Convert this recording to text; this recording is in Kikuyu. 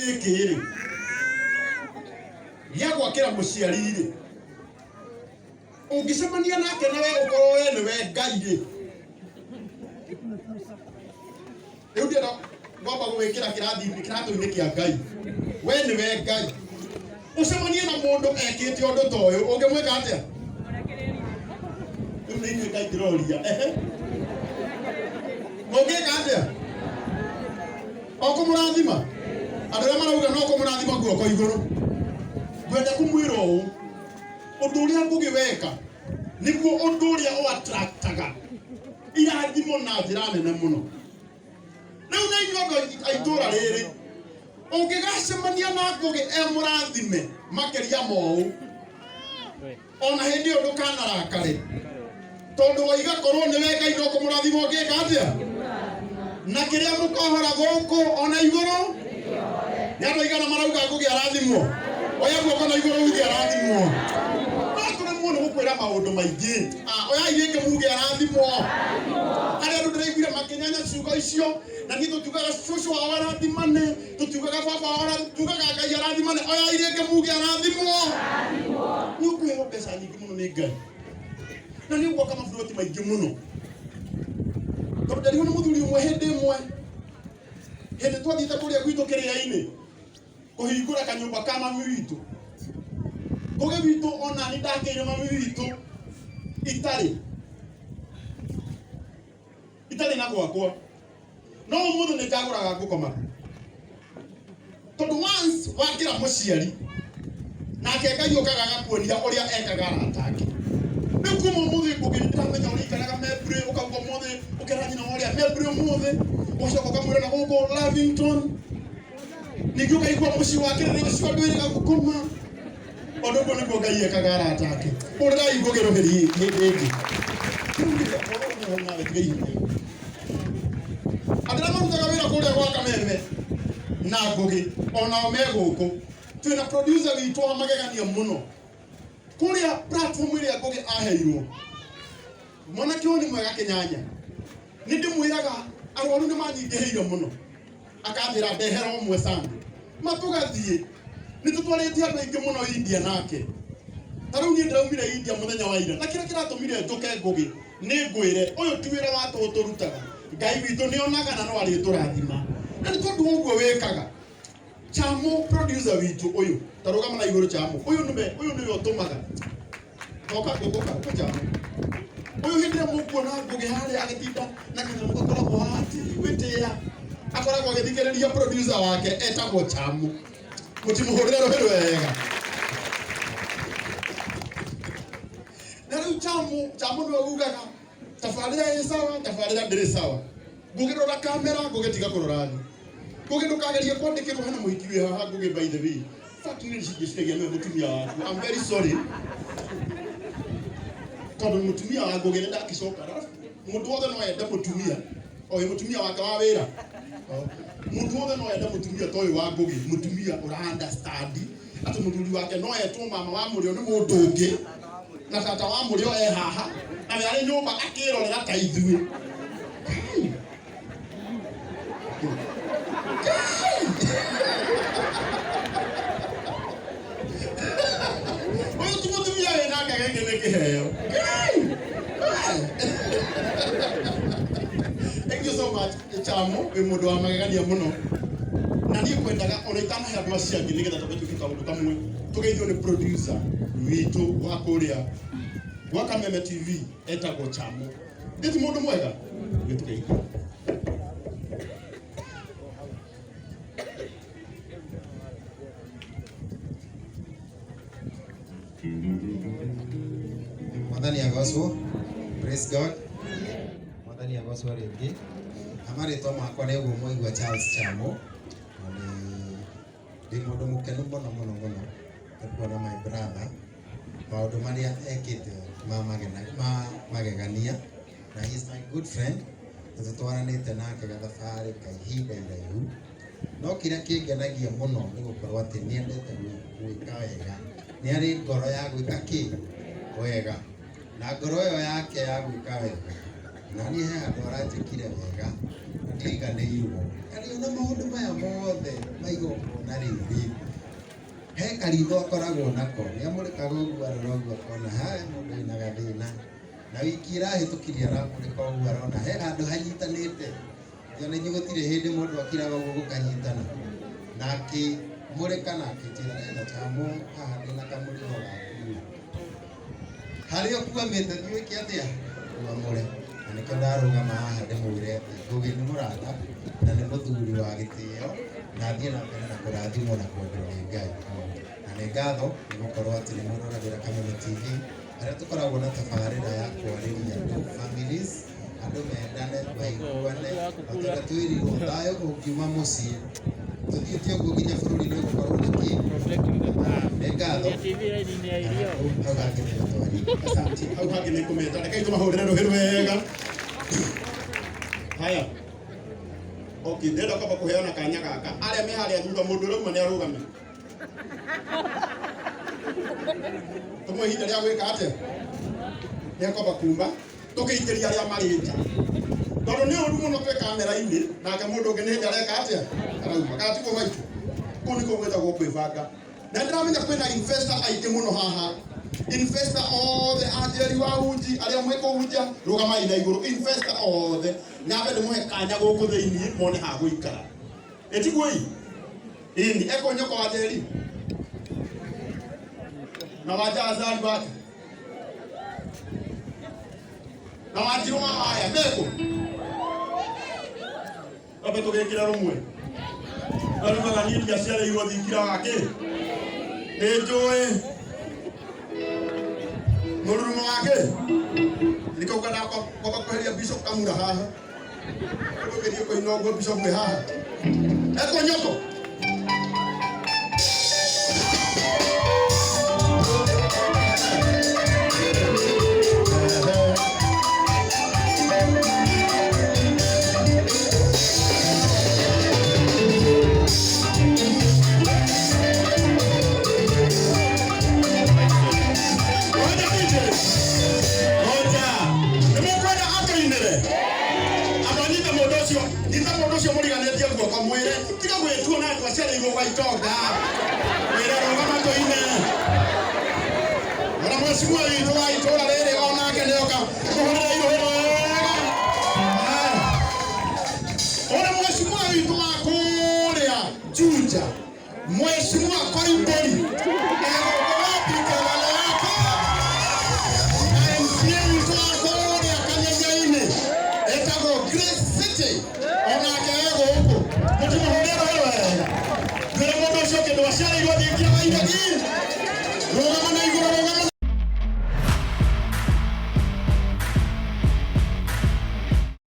Gĩkĩ rĩ gĩa gwakĩra mũciari rĩ, ũngĩcemania nake na we ũkorwo we nĩwe Ngai rĩ, rĩu ndĩrenda kwamba gũgĩkĩra kĩrathi-inĩ kĩratũ-inĩ kĩa Ngai. We nĩwe Ngai, ũcemanie na mũndũ ekĩte ũndũ ta ũyũ, ũngĩmwĩka atĩa? Rĩu nĩ inyuĩ Ngai ndĩroria. Ehe, ũngĩka atĩa? O kũmũrathima. Andũ arĩa marauga no kũmũrathima, guoko igũrũ. Ngwenda kũmwĩra ũũ, ũndũ ũrĩa Ngũgĩ weka nĩguo ũndũ ũrĩa ũattractaga irathimo na njĩra nene mũno. Rĩu nĩ inyuĩ andũ a itũũra rĩrĩ, ũngĩgacemania na Ngũgĩ e mũrathime makĩria ma ũũ, ona hĩndĩ ĩyo ndũkanarakare, tondũ waiga korwo nĩwe Ngai no kũmũrathima. Ũngĩka atĩa na kĩrĩa mũkohora gũkũ ona igũrũ? Nĩ andũ aigana marauga Ngũgĩ arathimwo? Oya guoko na igũrũ uge arathimwo. No tũremwo nĩ gũkwĩra maũndũ maingĩ. Ah, oyai rĩngĩ muge arathimwo. Harĩ andũ ndĩraiguire makĩnyanya ciugo icio, na niĩ tũtiugaga cũcũ wao arathimane, tũtiugaga baba wao tugaga Ngai arathimane. Oyai rĩngĩ muge arathimwo. Nĩ ũkũheo mbeca nyingĩ mũno nĩ Ngai, na nĩ ũgwaka maburoti maingĩ mũno, tondũ nderirwo nĩ mũthuri ũmwe hĩndĩ ĩmwe, hĩndĩ twathiĩte kũrĩa gwitũ kĩrĩa-inĩ kũhingũra kanyũmba ka mami witũ. Ngũgĩ witũ, ona nĩ ndakĩire mami witũ itarĩ na gwakwa, no ũmũthĩ nĩ njagũraga ngũkoma, tondũ once wakĩra mũciari nake Ngai ũkaga agakuonia ũrĩa ekaga arata ake. Rĩu kuma ũmũthĩ, Ngũgĩ, nĩ ndĩramenya ũrĩa ikaraga Membry. Ũkauga ũmũthĩ, ũkera nyina wa ũrĩa Membry ũmũthĩ, ũgacoka ũkamwĩra na gũkũ Lavington, ningĩ ũkaigua mũciĩ wa kĩrĩrĩ ũcio andũ ĩrĩga gũkoma. Ũndũ ũguo nĩguo Ngai ekaga arata ake. Hũrĩrai Ngũgĩ rũhĩri hĩndĩ ĩngĩ. Rĩu rĩ, hau nawe tiga ihenya. Andũ arĩa marutaga wĩra kũrĩa gwa Kameme na Ngũgĩ onao me gũkũ. Twĩna producer witũ wa magegania mũno kũrĩa platform ĩrĩa Ngũgĩ aheirwo. Mwanake ũyũ nĩ mwega kĩnyanya. Nĩ ndĩmwĩraga arwaru nĩ manyingĩhĩire mũno, akanjĩra ndehera ũmwe Sunday matũgathiĩ. Nĩ tũtwarĩte andũ aingĩ mũno India nake. Ta rĩu niĩ ndĩraumire India mũthenya wa ira, na kĩrĩa kĩratũmire njũke Ngũgĩ, nĩ ngwĩre, ũyũ ti wĩra wa tũhũ tũrutaga. Ngai witũ nĩ onaga na no arĩtũrathima, na nĩ tondũ wa ũguo wĩkaga. Chamo, producer witũ ũyũ, ta rũgama na igũrũ. Chamo ũyũ nĩwe, ũyũ nĩwe ũtũmaga toka ngũkũka ũkũ. Chamo ũyũ, hĩndĩ ĩrĩa mũkuona Ngũgĩ harĩa agĩtinda na kanyamũ gakoragwo haha ti gwĩtĩĩa, akoragwo agĩthikĩrĩria producer wake etagwo Chamo. Mũtimũhũrĩre rũhĩ wega. Na rĩu Chamo, Chamo nĩwe ugaga tabarĩra ĩ sawa, tabarĩra ndĩrĩ sawa. Ngũgĩ, rora kamera. Ngũgĩ, tiga kũrora thĩ. Ngũgĩ, ndũkagerie kwandĩkĩrwo. Hena mũhiki wĩ haha, Ngũgĩ. By the way, fact, nĩ ngĩciragia nĩwe mũtumia waku. I'm very sorry, tondũ mũtumia wa Ngũgĩ nĩ ndakĩcoka. Arabu mũndũ wothe no ende mũtumia o wĩ mũtumia wake wa wĩra. Mũndũ wothe no ende mũtumia ta ũyũ wa Ngũgĩ, mũtumia ũra understand atĩ mũthuri wake no etwo mama wa mũrĩo nĩ mũndũ ũngĩ, na tata wa mũrĩo e haha, na we arĩ nyũmba akĩrorera ta ithuĩ. Kai. Kai! Ũyũ ti mũtumia wĩna ngegenge, nĩ kĩheo. Kai! Kai! Thank you so much, Chamo, wĩ mũndũ wa magegania mũno. Na niĩ ngwendaga ona itanahe andũ acio angĩ, nĩgetha twambe twĩke kaũndũ kamwe, tũgeithio nĩ producer witũ wa kũrĩa gwa Kameme TV etagwo Chamo. Ndĩ ti mũndũ mwega? Nĩ tũgeithio. Mwathani agocwo. Praise God. Mwathani agocwo rĩngĩ. Na marĩtwa makwa nĩ ũguo mwaigua, Charles Chamo. Na nĩ ndĩ mũndũ mũkenu mũno mũno mũno nĩ kuona my brother maũndũ marĩa ekĩte ma magena ma magegania, na he is my good friend, na tũtwaranĩte nake gathabarĩ ka ihinda iraihu. No kĩrĩa kĩngenagia mũno nĩ gũkorwo atĩ nĩ endete gwĩka wega, nĩ arĩ ngoro ya gwĩka kĩ wega, na ngoro ĩyo yake ya gwĩka wega, na niĩ he handũ aranjĩkire wega na Ndangĩiganĩirwo karĩ ona maũndũ maya mothe maigongona rĩrĩ he karitho akoragwo nako nĩamũrĩkaga ũguo arora ũguo akona hae mũndũ wĩna gathĩna na wiki ĩrahĩtũkirie aramũrĩka ũguo arona he handũ hanyitanĩte ona inyuĩ gũtirĩ hĩndĩ mũndũ akiraga ũguo gũkanyitana na akĩmũrĩka na akĩnjĩra ena Chamo haha ndĩna kamũrigo gaku harĩa ũkuamĩte thiĩ wĩke atĩa ũamũre na nĩkĩo ndarũgama haha ndĩmwĩre atĩ Ngũgĩ nĩ mũrata na nĩ mũthuri wa gĩtĩo na athiĩ na mbere na kũrathimwo na kwendwo nĩ Ngai na nĩ ngatho nĩ gũkorwo atĩ nĩ mũroragĩra Kameme TV harĩa tũkoragwo na tabarĩra ya kwarĩria andũ families andũ mendane maiguane o ta ũrĩa twĩrirwo thayũ ũngiuma mũciĩ tũthiĩte ũguo nginya bũrũri nĩ ũgũkorwo na kĩ nĩ ngatho hau hangĩ nĩ gũtwaria. Asante. Hau hangĩ nĩ kũmeta. Rekei tũmahũrĩre rũhĩ rwega. Haya. Okay, ndĩrenda kwamba kũheana kanya gaka. Arĩa me harĩa thutha mũndũ ũrauma nĩ arũgame. Tũmwe ihinda rĩa gwĩka atĩa? Nĩ ekwamba kuma tũkĩingĩria arĩa marĩ nja. Tondũ nĩ ũru mũno twĩ kamera-inĩ nake mũndũ ũngĩ nĩ hĩndĩ areka atĩa? Arauma. Kana tiguo maitũ? Kũu nĩkuo gwĩtagwo kwĩbanga. Na ndĩramenya kwĩna investor aingĩ mũno haha. Investor othe a Njeri wa Unji arĩa mwĩ kũu nja rũgamai na igũrũ investor othe nyambe ndĩmũhe kanya gũkũ thĩinĩ mone ha gũikara. Ĩtiguo ĩ? Ĩni eko nyoko wa Njeri na wa Jazari wake na wa Njirũ wa Waya mekũ ambe tũgĩkĩre rũmwe arugaga niĩ ndiaciarĩirwo thingira wake nĩ njũĩ mũrurumo wake nĩkĩo ngwendaga kwamba kweheria Bishop Kamura haha ũgĩthiĩ kũina ũguo Bishop wĩ haha eko nyoko. Ngoja DJ. Ngoja. Nĩmũkwenda atũinĩre? Andũ anyite mũndũ ũcio, nyita mũndũ ũcio mũriganĩtie guoko mwĩre, tiga gwĩtuo na andũ aciarĩirwo gwa itonga. Mwĩre rũgama tũine. Ona mheshimiwa witũ wa itũũra rĩrĩ onake nĩoka. Mũhũrĩre irũhĩ wega. Ona mheshimiwa witũ wa kũrĩa Juja, Mheshimiwa Koimbũri, egũkũ wapi kelele yake? Na MCA witũ wa kũrĩa Kanyenyainĩ etagwo Grace City onake egũkũ.